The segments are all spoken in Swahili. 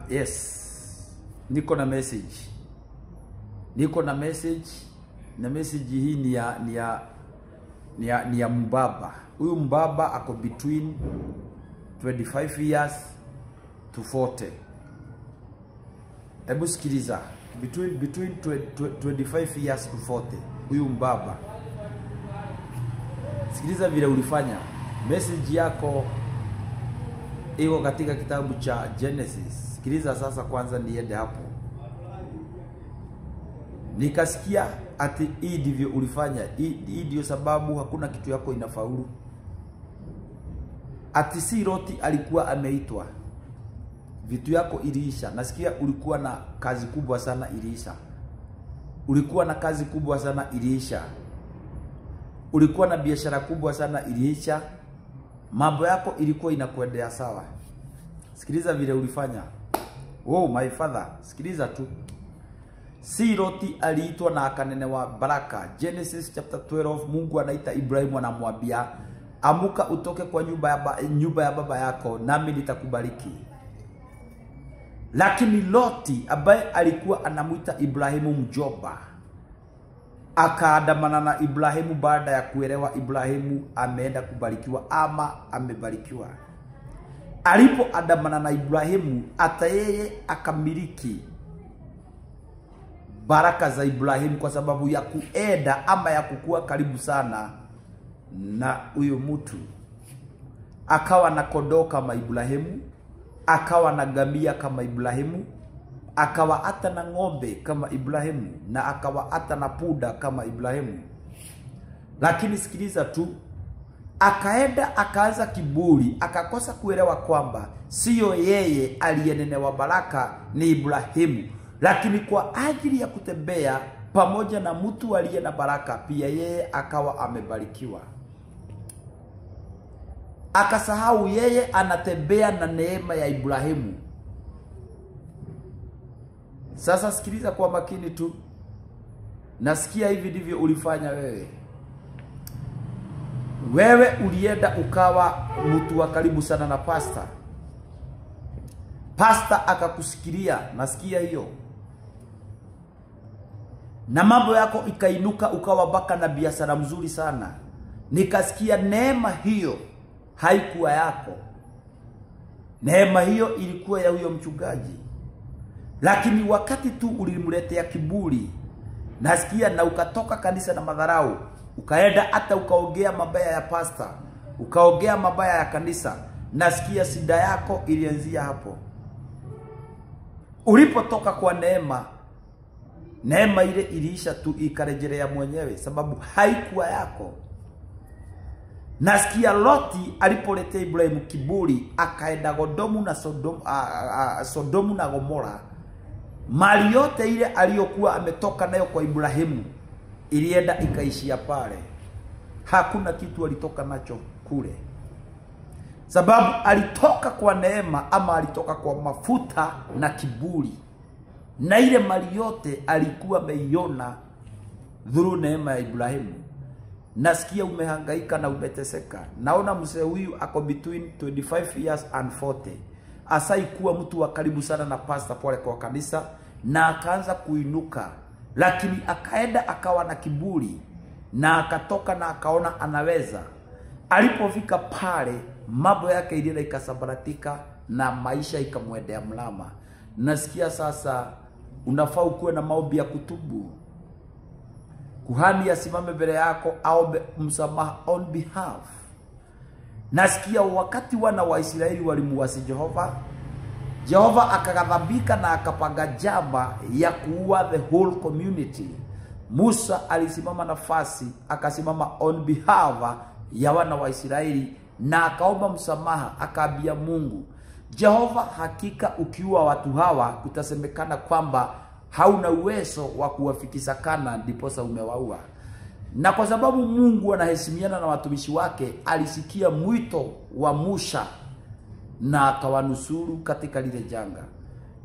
Yes, niko na message. Niko na message, na message hii ni ya mbaba. Huyu mbaba ako between 25 years to 40. Hebu sikiliza, between 25 years to 40. Huyu mbaba. Sikiliza vile ulifanya. Message yako iko katika kitabu cha Genesis. Sikiliza sasa kwanza niende hapo. Nikasikia ati hii ndivyo ulifanya. Hii ndio sababu hakuna kitu yako inafaulu. Ati si Loti alikuwa ameitwa. Vitu yako iliisha. Nasikia ulikuwa na kazi kubwa sana iliisha. Ulikuwa na kazi kubwa sana iliisha. Ulikuwa na biashara kubwa sana iliisha. Mambo yako ilikuwa inakuendea sawa. Sikiliza vile ulifanya. Oh my father, sikiliza tu. Si Loti aliitwa na akanenewa baraka. Genesis chapter 12, Mungu anaita Ibrahimu anamwambia, amuka utoke kwa nyumba ya baba yako nami nitakubariki. Lakini Loti ambaye alikuwa anamuita Ibrahimu mjomba, akaandamana na Ibrahimu baada ya kuelewa Ibrahimu ameenda kubarikiwa ama amebarikiwa. Alipoandamana na Ibrahimu, hata yeye akamiliki baraka za Ibrahimu kwa sababu ya kuenda ama ya kukua karibu sana na huyo mtu. Akawa na kondoo kama Ibrahimu, akawa na ngamia kama Ibrahimu, akawa hata na ng'ombe kama Ibrahimu, na akawa hata na punda kama Ibrahimu. Lakini sikiliza tu, akaenda akaanza kiburi, akakosa kuelewa kwamba sio yeye aliyenenewa baraka, ni Ibrahimu. Lakini kwa ajili ya kutembea pamoja na mtu aliye na baraka, pia yeye akawa amebarikiwa. Akasahau yeye anatembea na neema ya Ibrahimu. Sasa sikiliza kwa makini tu. Nasikia hivi ndivyo ulifanya wewe. Wewe ulienda ukawa mtu wa karibu sana na pastor. Pastor akakusikilia, nasikia hiyo. Na mambo yako ikainuka, ukawa baka na biashara mzuri sana. Nikasikia neema hiyo haikuwa yako. Neema hiyo ilikuwa ya huyo mchungaji. Lakini wakati tu ulimletea kiburi, nasikia, na ukatoka kanisa na madharau, ukaenda hata ukaongea mabaya ya pastor, ukaongea mabaya ya kanisa, nasikia shida yako ilianzia hapo. Ulipotoka kwa neema, neema ile iliisha tu ikarejelea mwenyewe, sababu haikuwa yako. Nasikia Loti alipoletea Ibrahimu kiburi, akaenda Sodomu na Sodomu na Gomora. Mali yote ile aliyokuwa ametoka nayo kwa Ibrahimu ilienda ikaishia pale. Hakuna kitu alitoka nacho kule. Sababu alitoka kwa neema ama alitoka kwa mafuta na kiburi. Na ile mali yote alikuwa ameiona dhuru neema ya Ibrahimu. Nasikia umehangaika na umeteseka. Naona mzee huyu ako between 25 years and 40. Asai kuwa mtu wa karibu sana na pastor pale kwa kanisa, na akaanza kuinuka. Lakini akaenda akawa na kiburi na akatoka na akaona anaweza. Alipofika pale mambo yake ilienda ikasambaratika na maisha ikamwendea mlama. Nasikia sasa unafaa ukuwe na maombi ya kutubu. Kuhani asimame mbele yako aombe msamaha on behalf. Nasikia wakati wana wa Israeli walimuasi Jehova, Jehova akaghadhabika na akapanga njama ya kuua the whole community. Musa alisimama nafasi, akasimama on behalf ya wana wa Israeli na akaomba msamaha, akaambia Mungu, Jehova, hakika ukiua watu hawa kutasemekana kwamba hauna uwezo wa kuwafikisha Kana, ndiposa umewaua. Na kwa sababu Mungu anaheshimiana na watumishi wake, alisikia mwito wa Musa na akawanusuru katika lile janga.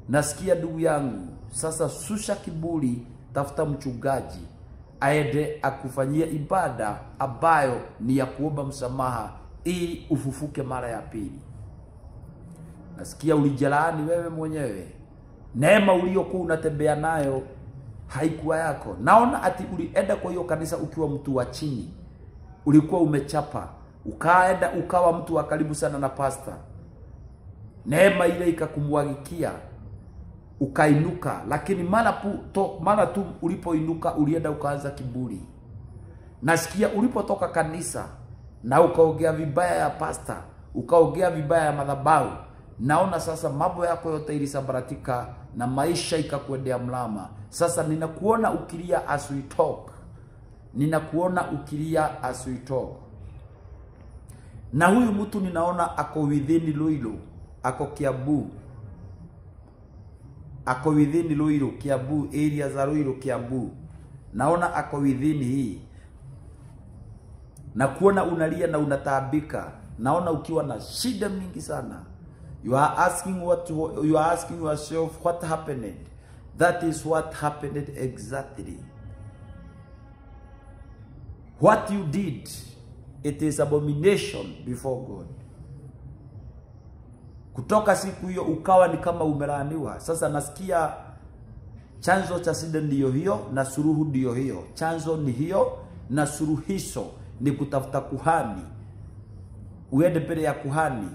Nasikia ndugu yangu, sasa susha kiburi, tafuta mchungaji aende akufanyie ibada ambayo ni ya kuomba msamaha ili ufufuke mara ya pili. Nasikia ulijalaani wewe mwenyewe. Neema uliyokuwa unatembea nayo haikuwa yako. Naona ati ulienda kwa hiyo kanisa ukiwa mtu wa chini. Ulikuwa umechapa. Ukaenda ukawa mtu wa karibu sana na pastor. Neema ile ikakumwagikia. Ukainuka, lakini mara tu ulipoinuka ulienda ukaanza kiburi. Nasikia ulipotoka kanisa na ukaongea vibaya ya pastor, ukaongea vibaya ya madhabahu. Naona sasa mambo yako yote ilisambaratika na maisha ikakuendea mlama. Sasa ninakuona ukilia as we talk. Ninakuona ukilia as we talk. Na huyu mtu ninaona ako within Ruiru, ako Kiambu. Ako within Ruiru, Kiambu, area za Ruiru, Kiambu. Naona ako within hii. Na kuona unalia na unataabika. Naona ukiwa na shida mingi sana. You are asking what you are asking yourself what happened. That is what happened exactly. What you did, it is abomination before God. Kutoka siku hiyo ukawa ni kama umelaaniwa. Sasa nasikia chanzo cha shida ndiyo hiyo na suluhu ndiyo hiyo. Chanzo ni hiyo na suluhisho ni kutafuta kuhani. Uende mbele ya kuhani,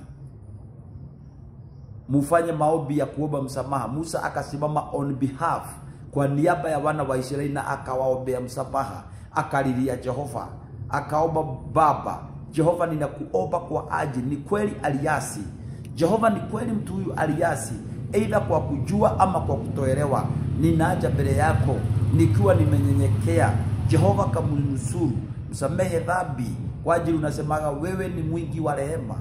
mufanye maombi ya kuomba msamaha. Musa akasimama on behalf, kwa niaba ya wana wa Israeli, na akawaombea msamaha. Akalilia Jehova, akaomba Baba Jehova, ninakuomba kwa ajili. Ni kweli aliasi Jehova, ni kweli mtu huyu aliasi, aidha kwa kujua ama kwa kutoelewa. Ninaja mbele yako nikiwa nimenyenyekea. Jehova kamnusuru, msamehe dhambi, kwa ajili unasemaga wewe ni mwingi wa rehema.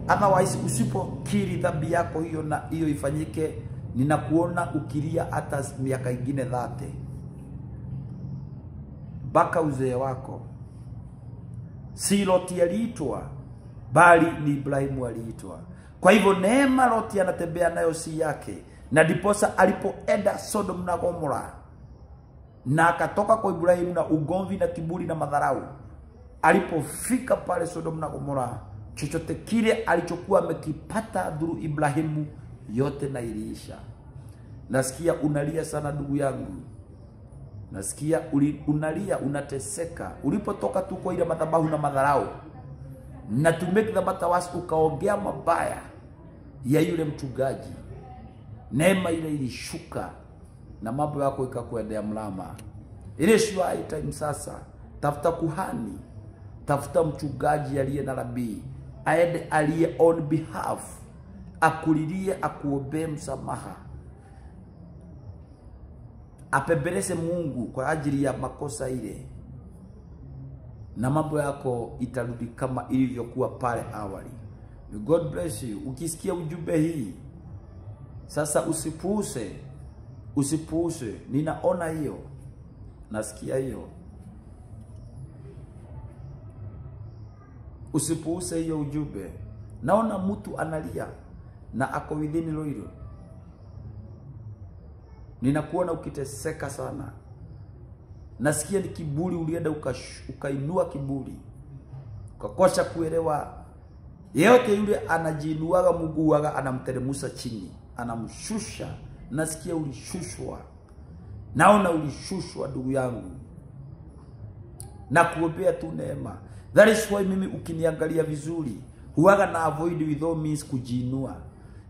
Otherwise usipokiri dhambi yako hiyo na hiyo ifanyike, ninakuona ukilia hata miaka ingine 30 mpaka uzee wako. Si Loti aliitwa, bali ni Ibrahimu aliitwa. Kwa hivyo neema Loti anatembea nayo si yake. Na diposa alipoenda Sodom na Gomora na akatoka kwa Ibrahimu na ugomvi na kiburi na madharau, alipofika pale Sodom na Gomora, chochote kile alichokuwa amekipata dhuru Ibrahimu yote na iliisha. Nasikia unalia sana ndugu yangu. Nasikia unalia, unateseka. Ulipotoka tu kwa ile madhabahu na madharau, na to make the matter worse ukaongea mabaya ya yule mchungaji, neema ile ilishuka na mambo yako ikakuendea mlama. Ile shua time sasa, tafuta kuhani, tafuta mchungaji aliye na nabii, aende aliye on behalf, akulilie, akuombee msamaha, apembeleze Mungu kwa ajili ya makosa ile, na mambo yako itarudi kama ilivyokuwa pale awali. May God bless you. Ukisikia ujumbe hii sasa, usipuuse, usipuuse. Ninaona hiyo, nasikia hiyo. Usipuuse hiyo ujumbe. Naona mtu analia na ako within Ruiru. Ninakuona ukiteseka sana. Nasikia ni kiburi, ulienda ukainua kiburi, ukakosa kuelewa. Yeyote yule anajiinuaga Mungu huaga anamteremusa chini, anamshusha. Nasikia ulishushwa. Naona ulishushwa ndugu yangu. Na kuombea tu neema. That is why mimi ukiniangalia vizuri, huaga na avoid with all means kujiinua.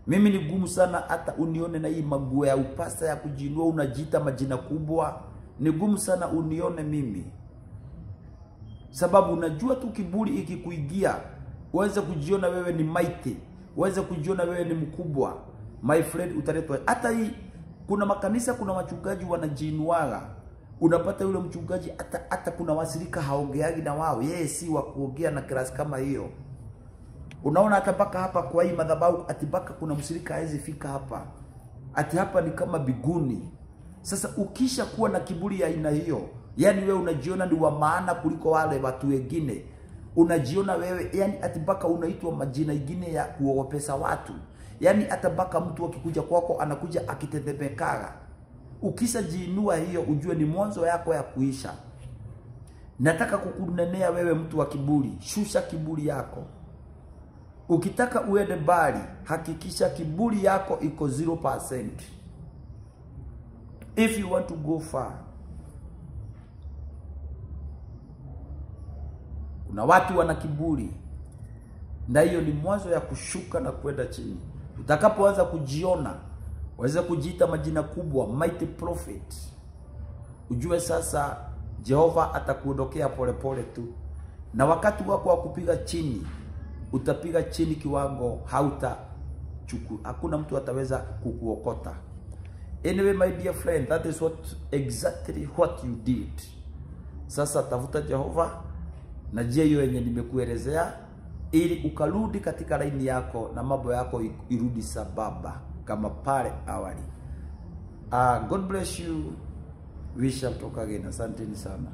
Mimi ni gumu sana hata unione na hii maguo ya upasta ya kujiinua, unajiita majina kubwa. Ni gumu sana unione mimi. Sababu unajua tu kiburi ikikuingia, uweze kujiona wewe ni mighty, uweze kujiona wewe ni mkubwa. My friend, utaletwa. Hata hii kuna makanisa, kuna wachungaji wanajiinuaga. Unapata yule mchungaji hata kuna wasirika haongeagi na wao. Yeye si wa kuongea na class kama hiyo. Unaona hata mpaka hapa kwa hii madhabahu ati mpaka kuna mshirika hawezi fika hapa. Ati hapa ni kama biguni. Sasa ukisha kuwa na kiburi ya aina hiyo, yani wewe unajiona ni wa maana kuliko wale watu wengine. Unajiona wewe, yani ati mpaka unaitwa majina ingine ya kuogopesa watu. Yani hata mpaka mtu akikuja kwako anakuja akitetemekaga. Ukishajiinua hiyo, ujue ni mwanzo yako ya kuisha. Nataka kukunenea wewe mtu wa kiburi, shusha kiburi yako. Ukitaka uende mbali, hakikisha kiburi yako iko 0%. If you want to go far. Kuna watu wana kiburi, na hiyo ni mwanzo ya kushuka na kwenda chini. Utakapoanza kujiona, waweza kujiita majina kubwa, mighty prophet, ujue sasa Jehova atakuondokea polepole tu, na wakati wako wa kupiga chini utapiga chini kiwango hautachukua, hakuna mtu ataweza kukuokota. Anyway, my dear friend, that is what exactly what you did. Sasa tafuta Jehova na njia hiyo yenye nimekuelezea, ili ukarudi katika laini yako na mambo yako irudi sababa kama pale awali. God bless you. We shall talk again. Asanteni sana.